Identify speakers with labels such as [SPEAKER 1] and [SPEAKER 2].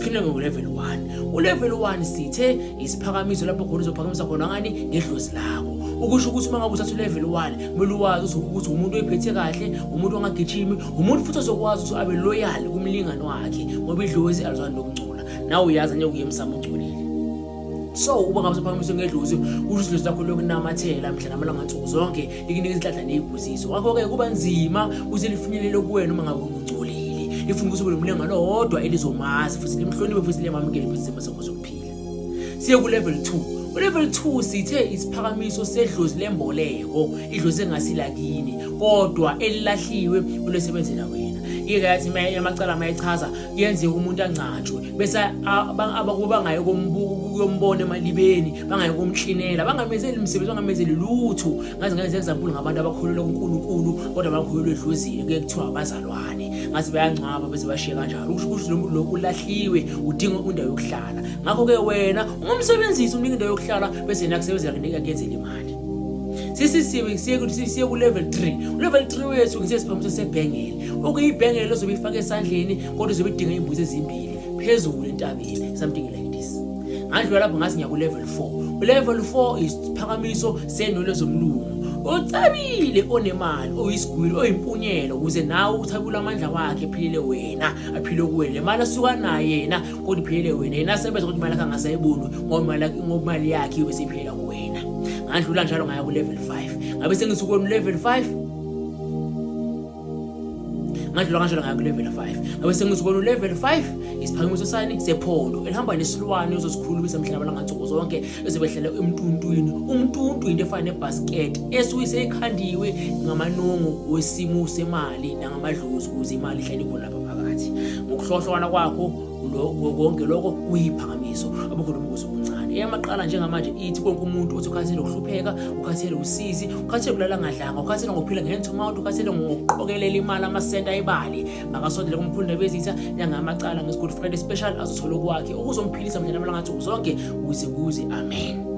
[SPEAKER 1] Asikhulule ngo-level 1. U-level 1 sithe isiphakamiso lapho khona uzophakamisa khona ngani ngedlozi lakho. Ukusho ukuthi uma ngabe uthatha u-level 1 kumele wazi ukuthi umuntu oyiphethe kahle, umuntu ongagijimi, umuntu futhi ozokwazi ukuthi abe loyal kumlingani wakhe ngoba idlozi alizwani nokungcola. Nawe uyazi angeke uye emsamo ungcolile. So uba ngabe usuphakamiswe ngedlozi kusho ukuthi idlozi lakho lokunamathela mhla namalanga nsuku zonke likunika izinhlanhla nezibusiso. Ngakho-ke kuba nzima ukuthi lifinyelele kuwena uma ngabe ungcolile. Lifuna ukuthi ube nomlingani owodwa elizomazi futhi limhloniphe futhi limamukele futhi isimo sakho sokuphila. Siye ku-level 2. U-level 2 sithe isiphakamiso sedlozi lemboleko, idlozi engasilakini kodwa elilahliwe ulisebenzela wena. Ike yathi amacala mayechaza kuyenzeka umuntu angcatshwe bese abakubo bangaye kuyombona emalibeni, bangaye kumklinela, bangamenzeli umsebenzi, bangamenzeli lutho. Ngaze ngenze example ngabantu abakholelwa kuNkulunkulu kodwa bakholelwa edlozini, kuye kuthiwa abazalwane. Ngathi bayangcwaba bese bashiye kanjalo. Kusho ukuthi lo muntu lo ulahliwe, udinga indawo yokuhlala. Ngakho-ke wena ungumsebenzisi umnika indawo yokuhlala bese yena akusebenzela akuyenzela imali. Sisisiwe siye ku-level 3. U-level 3 wethu ngisesiphakamiso sebhengele. Okuyibhengele ozobe ifake esandleni kodwa uzobe idinga iy'mbuzi ezimbili phezulu entabeni, something like this. Ngadlula lapho ngathi ngiya ku-level 4. U-level 4 isiphakamiso senwele zomlungu ocebile, onemali, oyisigwili, oyimpunyelo, ukuze nawe uthabule amandla wakhe ephilele wena, aphile kuwena. Le mali asuka naye yena kodwa iphilele wena, yena asebenza kodwa imali yakhe angasayiboni ngoba imali yakhe iyobe seyiphilela kuwena. Ngadlula njalo ngaya ku-level 5. Ngabe sengithi kuwena u-level 5, ngadlula kanjalo ngaya ku-level 5. Ngabe sengithi kona u-level 5 isiphakamiso sani sephondo elihamba nesilwane ozosikhulumisa mhla namalanga nsuku zonke ezobehlala emtuntwini. Umtuntu into efana nebasket esuke seyikhandiwe ngamanongo wesimo semali nangamadlozi ukuze imali ihlale ikhona lapha phakathi. Ngokuhlohlwana kwakho konke lokho kuyiphakamiso abukhona ubungozi obuncane. Eyamaqala njengamanje ithi konke umuntu othi ukhathele ukuhlupheka, ukhathele usizi, ukhathele ukulala ngadlanga, ukhathele ngokuphila nge-hand to mouth, ukhathele ngokuqokelela imali amasenti ayibali, makasondele kumkhulu Ndabezitha nyangamacala nge-Good Friday special azothola okwakhe okuzomphilisa mhla namalanga nsuku zonke kuze kuze amen.